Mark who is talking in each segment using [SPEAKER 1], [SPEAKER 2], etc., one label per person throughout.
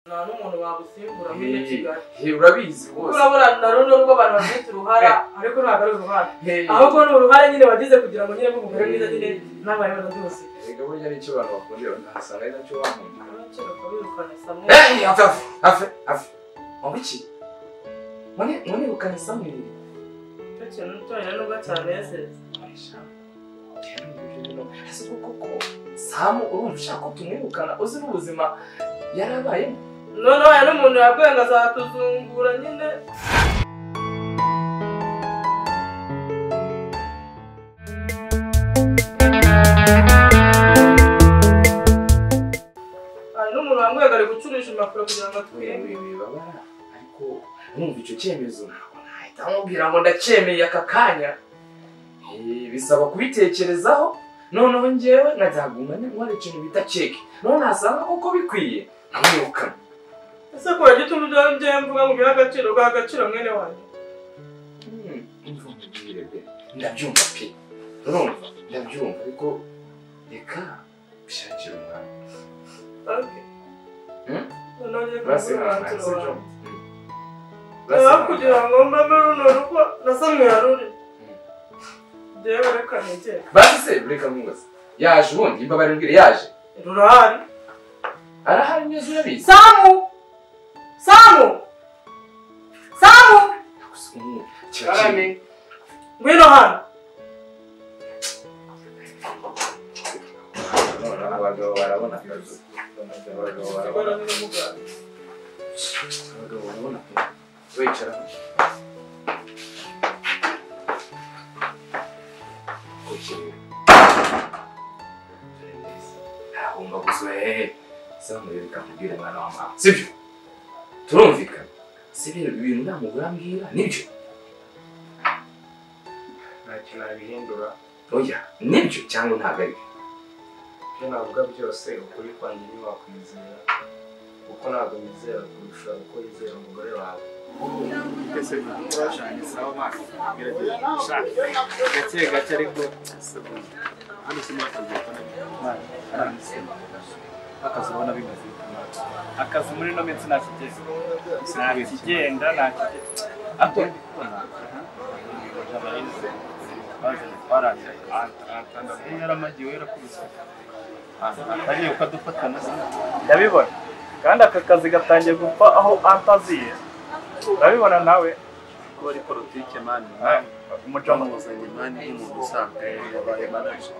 [SPEAKER 1] Nta n'umuntu wagusimbura muri Kigali.
[SPEAKER 2] Urabizi rwose.
[SPEAKER 1] Urabona na runo rwo abantu bafite uruhara, ariko ntabwo ari uruhara. Ahubwo ni uruhare nyine wagize kugira ngo nyine umugore mwiza nyine n'abaye bose.
[SPEAKER 2] Erega burya nicyo abantu bakundira, ntasanga ari nacyo bankundira.
[SPEAKER 1] Hafi
[SPEAKER 2] hafi hafi. Ngo iki? None ukanye Samuel.
[SPEAKER 1] Icyo kintu cyonyine nubwo cyanezeza.
[SPEAKER 2] Ese koko Samu urumva ushaka ko tumwirukana uzi n'ubuzima yarabayemo?
[SPEAKER 1] Noneho ya n'umuntu yabwiye ngo azatuzungura nyine. Hari n'umuntu wambwiye ngo ari gucurisha impapuro kugira ngo atwimbe.
[SPEAKER 2] Wibabara, ariko numva icyo cyemezo ntabwo nahita nkubwira ngo ndacyemeye aka kanya. Bisaba kubitekerezaho. Noneho njyewe nkazaguma nkora ikintu bita ceke, noneho nasanga koko bikwiye nkamwirukana.
[SPEAKER 1] Ese ko gituma ibyo njyewe mvuga ngo bihe agaciro, ugaha agaciro mwene wanjye?
[SPEAKER 2] Umva nkubwire be, ndabyumva pe, urumva ndabyumva, ariko reka bishakire umwanya.
[SPEAKER 1] Okay. Noneho ngiye kubura umwanzuro wanjye. Kugira ngo mbame runo rugo na Samuel ruri.
[SPEAKER 2] Basi se reka nkubaze, yaje ubundi imbabare mbwire yaje?
[SPEAKER 1] Rurahari.
[SPEAKER 2] Arahari neza urabizi.
[SPEAKER 1] Samu! Samu! Samu!
[SPEAKER 2] Karame.
[SPEAKER 1] Ngwino hano.
[SPEAKER 2] Abagabo barabona akazi. Abagabo barabona. Abagabo barabona. Wicara. Ntagomba gusohera. Samuel reka nkubwire mwana wa mama, sibyo? Turumvikana? Si rero ibintu nta mugore ambwira nibyo?
[SPEAKER 3] Ntacyo nabihindura.
[SPEAKER 2] Oya, nibyo cyangwa ntabwo ari byo?
[SPEAKER 3] Ibyo navuga byose ukuri kwanjye ntiwakwizera, kuko ntabwo nizera kurusha uko wizera umugore wawe.
[SPEAKER 4] Gake gake ariko akazi ubona bimeze akazi muri ino minsi ntakigenda ntakigenda ndabibona kandi aka kazi gatangiye gupfa aho antaziye. Urabibona nawe
[SPEAKER 5] ko ari politike mani umujama muzanye mani nk'umuntu usanzwe yabaye manager.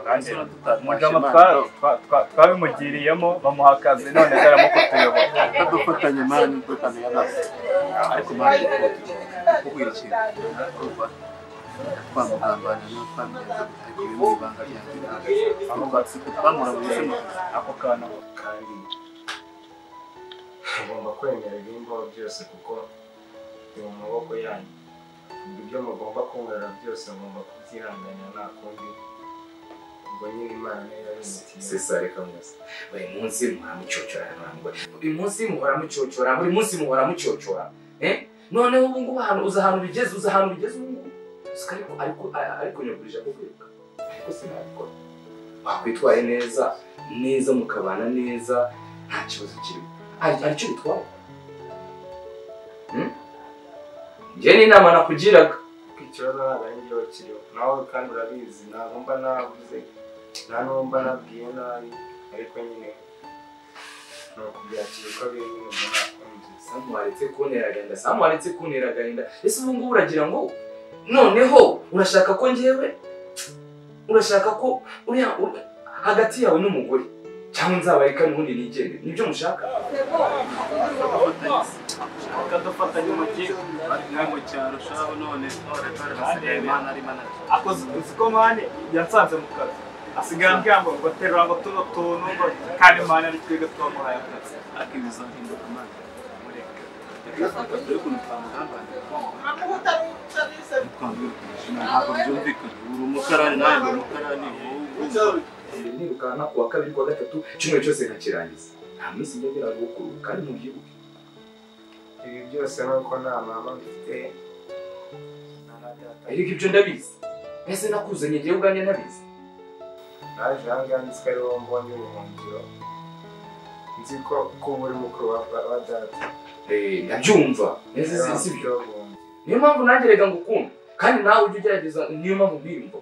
[SPEAKER 4] Umujama twabimugiriyemo bamuha akazi none arimo kutuyobora
[SPEAKER 5] tadufatanye mani dukaniye nase ariko mani kukubwira ikintu kuba twamugambana no twamenye gutagira mu ibanga ryanjye twamurabuze
[SPEAKER 4] ako kana
[SPEAKER 3] kandi ugomba kwemera ibimbaho byose kuko ni mu maboko yanyu. Ibyo mugomba kunkorera byose mugomba kubyihanganira nta kundi. Ubwo nyine Imana niyo yabimutiye.
[SPEAKER 2] Sesa reka mwese. Buri munsi muhora mucyocora ntabwo. Buri munsi muhora mucyocora, buri munsi muhora mucyocora. Noneho ubu ngubu ahantu uza ahantu bigeze, uza ahantu bigeze ubu ngubu. Usika ariko nyokurije kukwiruka. Ariko sinabikora. Wakwitwaye neza, neza mukabana neza, nta kibazo kirimo. Hari icyo bitwaye. Njye ni inama nakugiraga.
[SPEAKER 3] Ikibazo ntabwo ari njyewe kiriho, nawe kandi urabizi ntabwo mba navuze, nta n'uwo mba nabwiye nabi, ariko nyine ni ukubyakira uko biri nyine ubwo nakunze.
[SPEAKER 2] Samu waretse kuntera agahinda, Samu waretse kuntera agahinda. Ese ubu ngubu uragira ngo noneho urashaka ko njyewe, urashaka ko uriya hagati yawe n'umugore cyangwa nzabareka n'ubundi nigende, nibyo mushaka?
[SPEAKER 4] Kadufatanya mu gihe
[SPEAKER 5] mu cyaro shaho none
[SPEAKER 4] akoze uziko mani yansanze mu kazi asigaye ambwira ngo baterura ngo tuno tuntu ngo kandi mani ari twebwe twamuhaye akazi
[SPEAKER 5] ariko bizahinduka mani ntabwo byumvikana uri umukarani nawe ndi umukarani
[SPEAKER 2] nirukanka kuwa kabiri kuwa gatatu icyumweru cyose nkakirangiza nta minsi njya ngira ngo kuruhuka kandi mubyibuke.
[SPEAKER 3] Ibi byose nuko nta mama mfite nta na data.
[SPEAKER 2] Ariko ibyo ndabizi, ese nakuzanye njyewe ubwanjye ntabizi.
[SPEAKER 3] Naje aha ngaha nzi ko ari wowe mbonye ubuhungiro, Nzi ko uri mukuru wa data.
[SPEAKER 2] Ndabyumva neza, sibyo? Niyo mpamvu nanjye rega ngukunda, kandi nawe ujye ugerageza, niyo mpamvu nkwiyumva.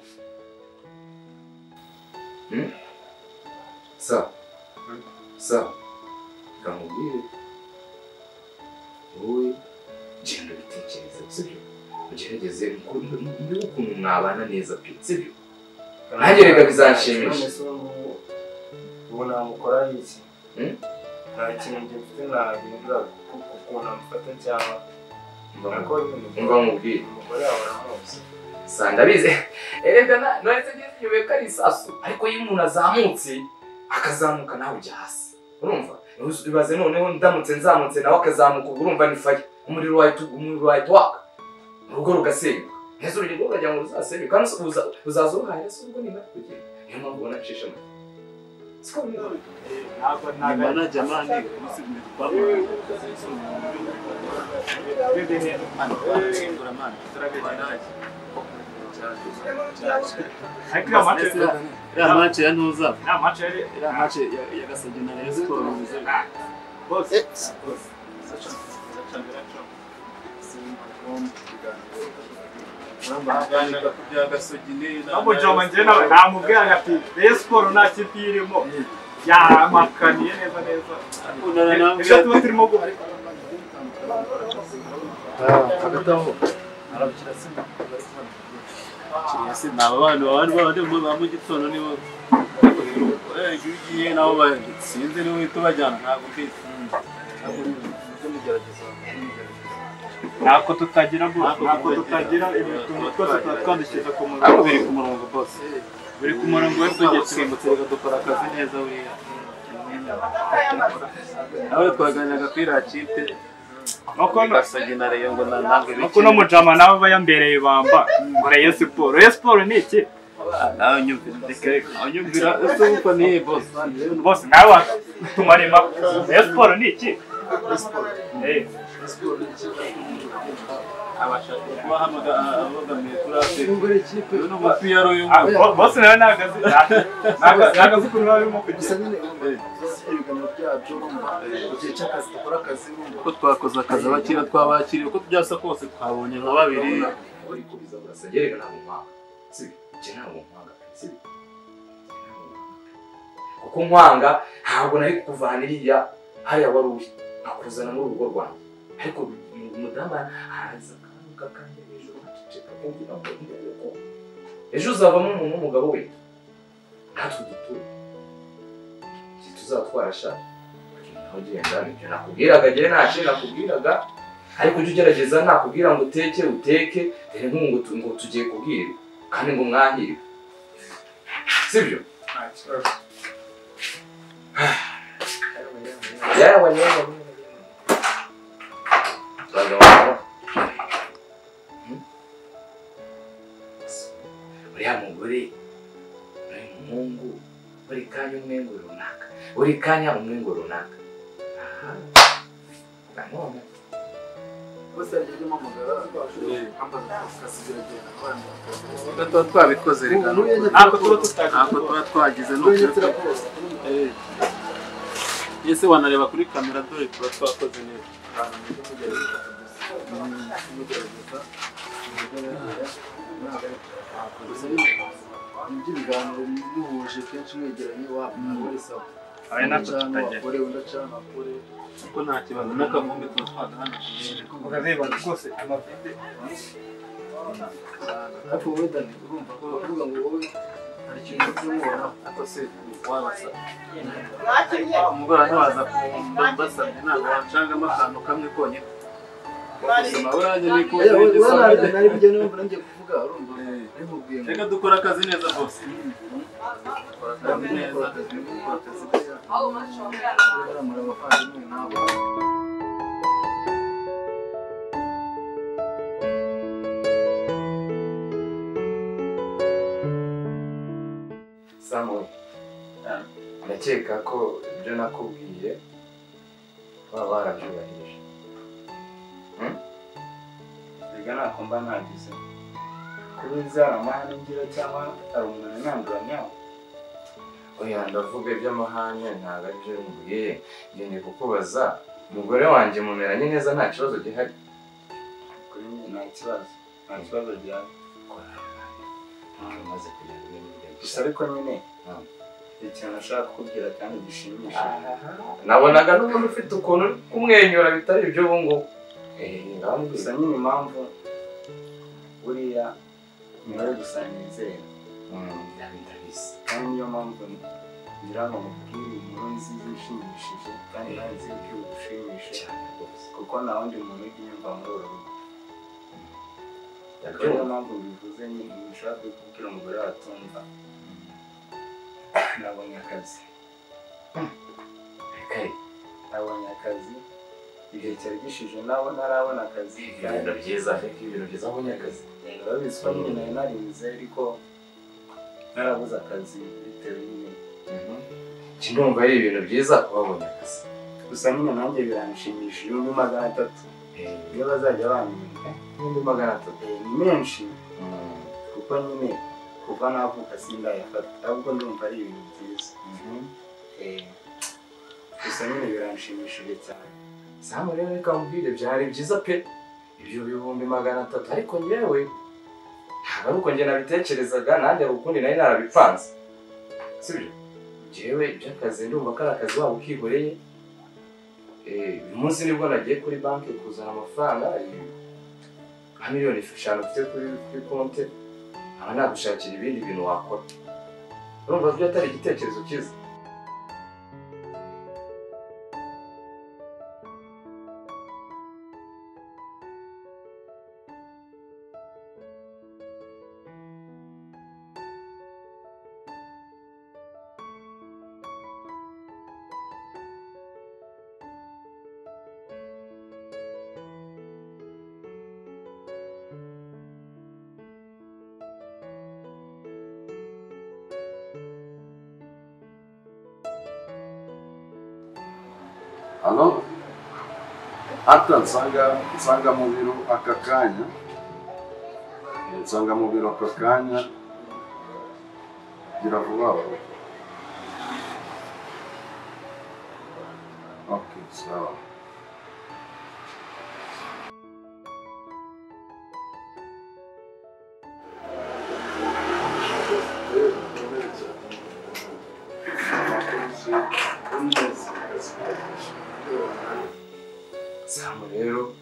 [SPEAKER 2] Sa reka nkubwire, wowe genda ubitekereze, sibyo? Ugerageze ndebe ukuntu mwabana neza pe, sibyo? Nanjye rega bizanshimisha.
[SPEAKER 3] Ubu namukora iki? Nta kintu njye mfite nahindura ukuntu amufata cyangwa
[SPEAKER 2] umva nkubwire. Sa ndabizi erega nonese ngeze ko ari isasu, ariko iyo umuntu azamutse akazamuka nawe ujya hasi, urumva? Ibaze noneho ndamutse nzamutse nawe akazamuka, ubwo urumva ni fire, umuriro wahita waka, urugo rugasenyuka. Neza urugero uragira ngo ruzasenyuke, kandi uzaza uruhahira se ubwo nimara kugenda. Niyo mpamvu ubona ncisha make.
[SPEAKER 5] Ni jamani
[SPEAKER 4] Namubwira ati Rayon Sports nta kipe irimo, yamakaniye neza neza. Ibyo tuba turimo
[SPEAKER 5] hagati aho arabukira se ni aba bantu ba mu gitondo nibo iyo ugiye nabo sinzi niba uhita ubajyana, ntabwo mbizi.
[SPEAKER 4] Ntako tutagira bose, ntako tutagira ibintu twose tuba twandikisha ku murongo.
[SPEAKER 5] Ariko biri ku murongo bose,
[SPEAKER 4] biri ku murongo we tugiye
[SPEAKER 5] gusimbutse, reka dukora akazi neza buriya. Nawe twaganiraga kuri iriya kipe Gasogi na Rayon ngo ntabwo
[SPEAKER 4] ibiki. Nuko no mujama nawe aba yambereye ibamba ngo Rayon Sports. Rayon Sports ni iki?
[SPEAKER 5] Nawe nyumvira, nawe nyumvira ese uko ni bose.
[SPEAKER 4] Bose nawe watumara impaka. Rayon Sports ni iki? Bose nawe nagazi ukuntu biba birimo kugenda.
[SPEAKER 5] Uko twakoze akazi abakiriya twabakiriye, uko byasa kose twabonye nka babiri.
[SPEAKER 2] Kuko nkwanga ntabwo nari kukuvana iriya hariya wari uri akuzana muri urugo rwanjye, ariko umudamu araza akanuka kanjye hejuru aceceka kugira ngo ndebe ko ejo uzavamo umuntu w'umugabo we natwe duture tuzatwara sha. Ugenda nibyo nakubwiraga, njye nta kintu nakubwiraga, ariko ujye ugerageza nakubwira ngo uteke uteke, dore nk'ubu ngo tugiye kubwira kandi ngo mwahire, sibyo? Yewe yewe uriya mugore n'uyu muhungu buri kanya umwe ngo runaka, buri kanya umwe ngo runaka. Aha nanone
[SPEAKER 5] tuba twabikoze reka ntabwo tuba twagize ese wanareba kuri kamera dore tuba twakoze neza.
[SPEAKER 6] Ibiganiro muhuje kenshi mwegeranye
[SPEAKER 5] kuko nta kibazo n'akavumbi tuba twagahanaguye.
[SPEAKER 4] Urareba rwose amavide.
[SPEAKER 6] Ariko wowe Dani urumva ko uvuga ngo wowe hari ikintu cy'umubona
[SPEAKER 5] ariko se wabasa umugore ntiwaza kumbasabye ntabwo wancangamo akantu kamwe konyine. Reka dukora akazi neza rwose. Dukora akazi neza.
[SPEAKER 3] Samuel, ndakeka ko ibyo nakubwiye waba warabyubahirije.
[SPEAKER 7] Rega ntako mba nagize kuba inzara amahane ngira cyangwa hari umuntu nandura nyawo.
[SPEAKER 2] Oya ndavuga iby'amahane ntabwo ari byo nkubwiye. Ngiye kukubaza umugore wanjye mumeranye neza nta kibazo gihari?
[SPEAKER 7] Kuri njye nta kibazo. Nta kibazo gihari.
[SPEAKER 2] Maze kugenda ibintu
[SPEAKER 7] gusa ariko nyine ikintu nashaka kukubwira kandi gishimishije.
[SPEAKER 2] Nabonaga n'ubundi ufite ukuntu uri kumwenyura bitari ibyo ubu ngubu.
[SPEAKER 7] Gusa nyine impamvu buriya nyuma yo gusa nizera.
[SPEAKER 2] Ndabizi.
[SPEAKER 7] Kandi niyo mpamvu ngira ngo mubwire inkuru nziza ishimishije kandi nawe nzi ko igushimishe
[SPEAKER 2] cyane rwose.
[SPEAKER 7] Kuko nta wundi muntu ujya unyumva muri uru rugo. Niyo mpamvu bivuze nyine nshaka kubwira umugore watumva. Nabonye akazi. Nabonye akazi. Igihe cyari gishije nabo ntarabona akazi.
[SPEAKER 2] Ibintu byiza, ibintu byiza wabonye akazi.
[SPEAKER 7] Urabizi ko nyine nari narinze ariko narabuze akazi bitewe nyine.
[SPEAKER 2] Ndumva ari ibintu byiza kuba wabonye akazi.
[SPEAKER 7] Gusa nyine nanjye biranshimisha 300,000. Niyo bazajya bamenya.
[SPEAKER 2] 300,000
[SPEAKER 7] ni menshi. Kuko nyine kuva navuka sindayafata ahubwo ndumva ari ibintu byiza. Gusa nyine biranshimishije cyane.
[SPEAKER 2] Samu rero reka nkubwire byari byiza pe ibyo 300,000 ariko njyewe ntabwo ari uko njye nabitekerezaga nanjye hari ukundi nari narabipanze. Sibyo? Njyewe iby'akazi ndumva ko ari akazi waba ukihoreye. Uyu munsi nibwo nagiye kuri banki kuzana amafaranga nka 5 miliyoni mfite kuri konte, nkaba nagushakira ibindi bintu wakora. Urumva byo atari igitekerezo cyiza.
[SPEAKER 8] Halo? Hata nsanga mu biro aka kanya. Nsanga mu biro aka kanya. Gira vuba vuba. Okay, sawa.
[SPEAKER 2] Samu rero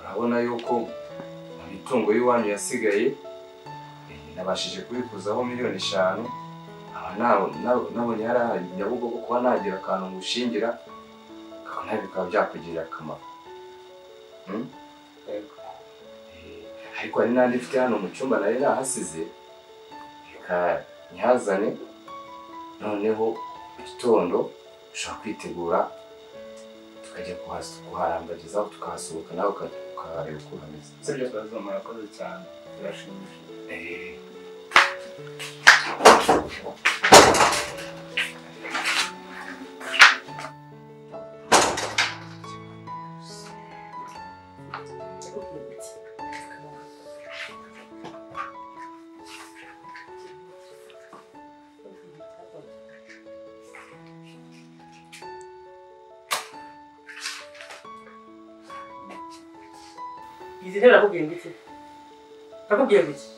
[SPEAKER 2] urabona yuko mu mitungo y'iwanyu yasigaye nabashije kubikuzaho 5 miliyoni, nabonye hari Nyabugogo kuba nagira akantu ngushingira nawe bikaba byakugirira akamaro. Ariko hari n'andi mfite hano mu cyumba nari nahasize, reka nyihazane noneho mu gitondo ushobora kwitegura tukajya kuharambagiza tukahasohoka nawe ukareba uko hameze.
[SPEAKER 7] Sibyo kibazo, murakoze cyane birashimishije.
[SPEAKER 1] Izi ntebe nakubwiye ngo iki? Nakubwiye ngo iki?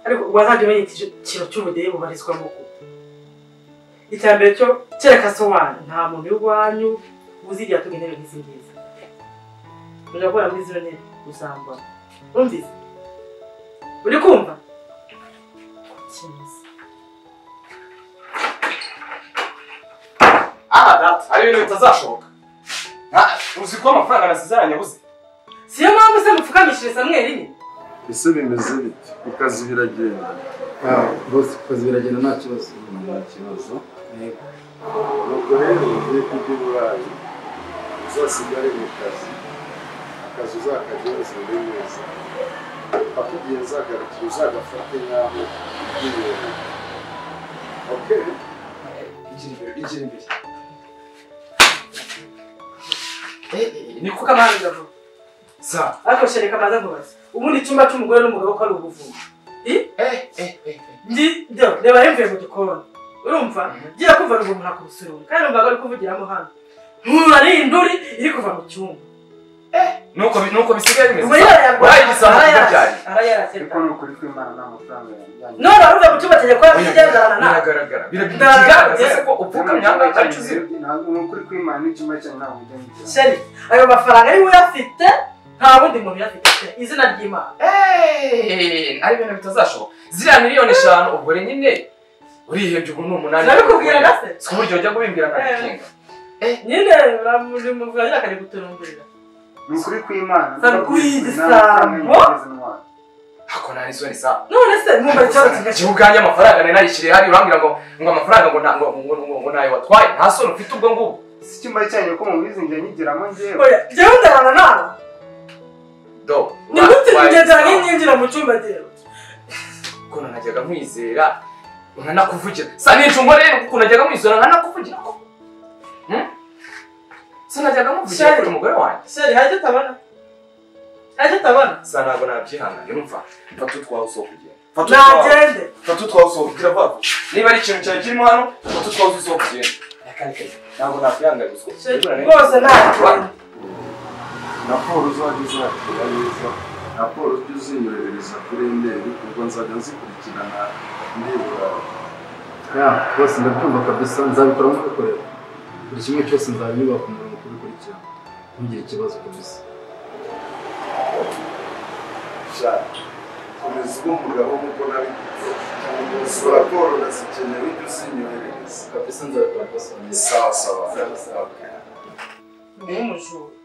[SPEAKER 1] Ariko wazajya umenya igiciro cy'ubudehe bubarizwamo ko. Icya mbere cyo kereka so wanyu nta muntu w'iwanyu uzigera atunga intebe nk'izi ngizi. Ujya gukora muri zino ntebe uzambona. Wumvise? Uri kumva? Kimeze.
[SPEAKER 2] Ah, data, hari ibintu bitazashoboka. Uzi ko amafaranga nasezeranye abuze.
[SPEAKER 1] Siyo mpamvu se mupfukamishije Samweli nyine?
[SPEAKER 8] Ese bimeze bite? Ku kazi biragenda?
[SPEAKER 6] Bose ku kazi biragenda nta kibazo.
[SPEAKER 8] Nta kibazo. Yego. Nuko rero ugiye kujya i Burayi, uzasigare mu kazi. Akazi uzakagenzure neza. Paka igihe nzagarukira uzagafate nk'aho ugiye. Okay?
[SPEAKER 2] Igira imbere, igira imbere.
[SPEAKER 1] Ni kuko amahanga avuga.
[SPEAKER 2] Sa
[SPEAKER 1] ariko shereka maze nkubaze. Ubundi icyumba cy'umugore n'umugabo ko ari ubuvumo. Ndi reba yemvuye mu gikoni. Urumva? Ngiye kumva ngo umuntu akubusurura. Kandi numvaga ari kuvugiramo hano. Nkura ari induri iri kuva mu cyumba.
[SPEAKER 2] Nuko bisigaye bimeze. Urayigisamba kubyari.
[SPEAKER 7] Ariko ni ukuri kw'Imana nta mafaranga yanjye.
[SPEAKER 1] None uruva mu cyumba cyanjye ko yakigendarana nawe.
[SPEAKER 2] Biragaragara. Biragaragaza ko upfukamye ari cyo uzira.
[SPEAKER 7] Ntabwo ni ukuri kw'Imana n'icyumba cyanjye ntabwo ujya ngira.
[SPEAKER 1] Sheri, ayo mafaranga ari we uyafite, nta wundi muntu uyafite. Izina ry'Imana.
[SPEAKER 2] Ari ibintu bitazashoboka. Ziriya miliyoni 5 ubwo re nyine urihebye ubwo ni 8.
[SPEAKER 1] Nabikubwira na se?
[SPEAKER 2] Si uburyo ujya kubimbwira nkabikinga.
[SPEAKER 1] Nyine uramuvuga nyine akajya guturungurira.
[SPEAKER 7] Ni ukuri kw'Imana.
[SPEAKER 1] Igisambo.
[SPEAKER 2] Hako nta n'isoni sa.
[SPEAKER 1] None se mwumva ikibazo
[SPEAKER 2] kinga ubwanjye amafaranga nari nayishyiriye hari urambwira ngo amafaranga ngo nayo watwaye nta soni ufite ubwo ngubwo.
[SPEAKER 7] Si icyumba cyanyu ko mubizi njya nyigiramo njyewe.
[SPEAKER 1] Oya, njyewe ndarana nawe.
[SPEAKER 2] Do.
[SPEAKER 1] Ni gute ngendera nk'injira mu cyumba njyewe?
[SPEAKER 2] Ukuntu najyaga nkwizera nkanakuvugira. Sa nicungo rero ukuntu najyaga nkwizera nkanakuvugira ko. Sa najyaga nkuvugira kuri umugore wanjye.
[SPEAKER 1] Sheri, hari icyo utabona? Hari icyo utabona?
[SPEAKER 2] Sa ntabwo nabyihanganye urumva. Fata utwawe usohoke ugende.
[SPEAKER 1] Nagende.
[SPEAKER 2] Fata utwawe usohoke ugira vuba. Niba ari ikintu cyawe kirimo hano, fata utwawe usohoke ugende. Ntabwo nakwihanganye gusa.
[SPEAKER 1] Rwose nagende.
[SPEAKER 8] Raporo uzajya uzakira neza, raporo ujye uzinyoherereza kuri imeri ubwo nzajya nzikurikirana ndibura.
[SPEAKER 6] Rwose ndabyumva kabisa nzabikora nk'ubikorera. Buri kimwe cyose nzabiyubaka umurongo kubikurikirana. Ntugire ikibazo kabisa.
[SPEAKER 8] Sha, komeza ube umugabo nk'uko nabiguze. Izo raporo ndazikeneye ujye uzinyoherereza.
[SPEAKER 6] Kabisa nzabikora rwose.
[SPEAKER 8] Sawa sawa.
[SPEAKER 1] Ni umujura.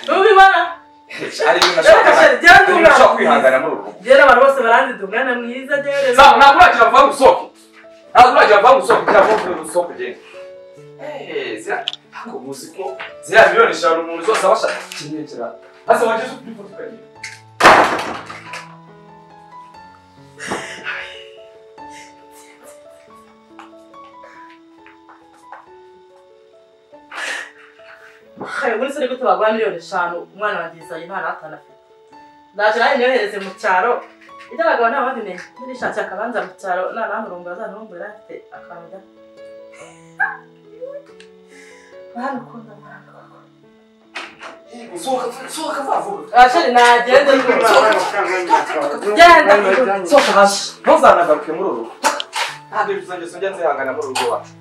[SPEAKER 1] Ubibona?
[SPEAKER 2] Ari ibintu nashaka kwihangana muri uru rugo.
[SPEAKER 1] Jyewe abantu bose baranzi umwana mwiza jyewe.
[SPEAKER 2] Sawa ntabwo uragira vuba ngo usohoke. Ntabwo uragira vuba ngo usohoke, gira vuba usohoke ugende. Ntabwo muzi ko ziriya miliyoni 5 umuntu zose aba ashaka kinyekera. Hasa wageze kuri foto ukagira.
[SPEAKER 1] Muri se gute baguha miliyoni 5 umwana wanjye Isayi nta n'atanu afite. Ndaje nawe nyohereze mu cyaro. Ibyo abagabo nta bandi menya. Nirishakiye akabanza mu cyaro nanamurongora azantumbura afite akantu da. Mwana ukunda mwana koko.
[SPEAKER 2] Sohoka vuba vuba.
[SPEAKER 1] Ashari nagende rwose. Genda.
[SPEAKER 2] Sohoka hasi. Ntuzanagaruke muri uru rugo. Ntabwo ibyo ngeso njya nzihangana muri uru rugo wacu.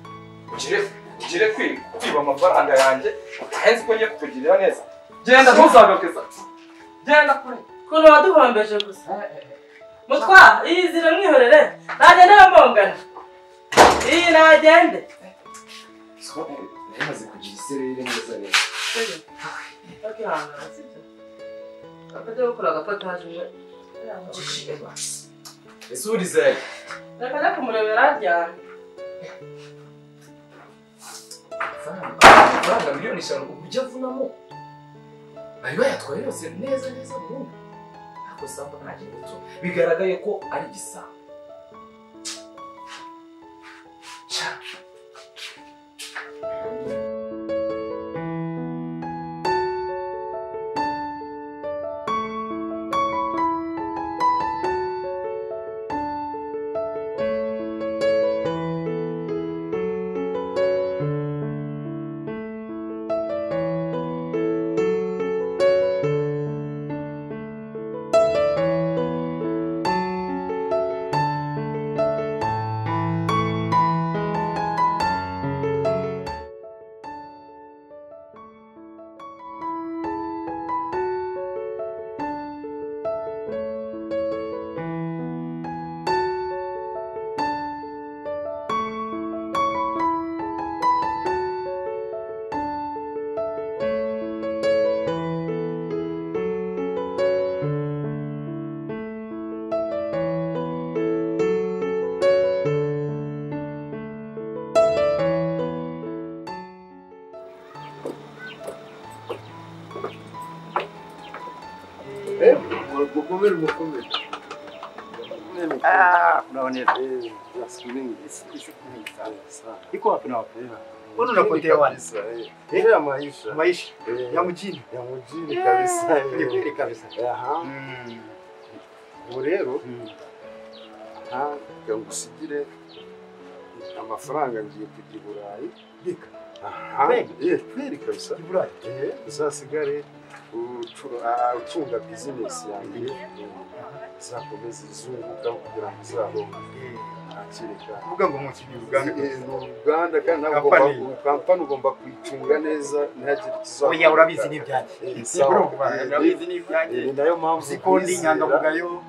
[SPEAKER 2] Ugire kwiba amafaranga yanjye utahenze ko ngiye kukugirira neza. Genda ntuzagaruke sa. Genda kure.
[SPEAKER 1] Ukuntu waduhombeje gusa. Mutwa, iyizire mwihorere. Nagende bamongana. Iyi nagende.
[SPEAKER 2] Nari maze kugira isereri neza neza.
[SPEAKER 1] Bakihangana sibyo? Bakajya gukora agapotaje umwe.
[SPEAKER 2] Ese urizeye?
[SPEAKER 1] Reka njya kumurebera aryamye.
[SPEAKER 2] Amafaranga miliyoni 5 uburyo avunamo bari bayatwaye yose neza neza burundu. Ariko Samba nta kintu bigaragaye ko ari igisambo.
[SPEAKER 9] Ah, unaoneza.
[SPEAKER 8] Siku mingi.
[SPEAKER 9] Siku mingi sana. Iko wapi na wapi? Mbona unapotea wapi?
[SPEAKER 8] Eh, ya maisha.
[SPEAKER 9] Maisha ya mjini.
[SPEAKER 8] Ya mjini kabisa.
[SPEAKER 9] Ni kweli kabisa.
[SPEAKER 8] Aha. Ubu rero aha ngusigire amafaranga ngiye kujya i Burayi.
[SPEAKER 9] Bika.
[SPEAKER 8] Aha. Kweli kabisa.
[SPEAKER 9] I Burayi.
[SPEAKER 8] Uzasigare ucunga business yanjye. Izakomeza izunguka kugira ngo izaronke.
[SPEAKER 9] Kuvuga ngo mukiri Uganda.
[SPEAKER 8] Uganda kandi ntabwo kampani ugomba kuyicunga neza ntihagire ikizakora.
[SPEAKER 9] Oya urabizi n'ibyanjye. Urabizi n'ibyanjye.
[SPEAKER 8] Ni nayo mpamvu
[SPEAKER 9] zikondi inyangamugayo.